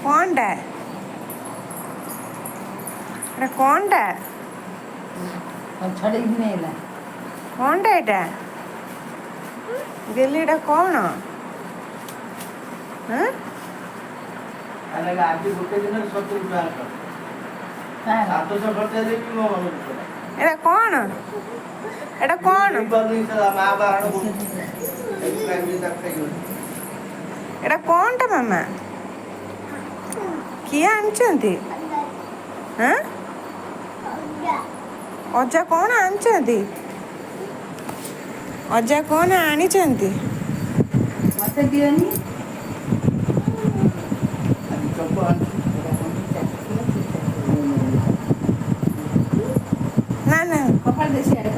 କ'ଣଟା ଏଟା? କ'ଣଟା? ଛଡ଼େଇକି ନେଇଗଲା। କ'ଣଟା ଏଇଟା ଗେଲି? ଏଇଟା କ'ଣ? ହଁ। ଆରେ, ଆଜି ଗୋଟେ ଦିନରେ 70 ଟଙ୍କା ଖର୍ଚ୍ଚ। 700 ଖର୍ଚ୍ଚ ହେଲେ ବି ମୋ ମନ ଦୁଃଖ ନାହିଁ। ଏଇଟା କ'ଣ? ଏଇଟା କ'ଣ? ହେଇପାରୁନି ସାଲା, ମା ବାରଣ କରୁଛି। ଏଇଠୁ ଖାଇବି, ତାକୁ ଖାଇବନି। ଏଇଟା କ'ଣଟା ମାମା? କିଏ ଆଣିଛନ୍ତି? ହଁ, ଅଜା କ'ଣ ଆଣିଛନ୍ତି? ଅଜା କ'ଣ ଆଣିଛନ୍ତି? ମତେ ଦିଅନି। ଆଜି ଚପ ଆଣିଛି। ନା ନା। କପାଳ ଦେ, ସିଆଡ଼େ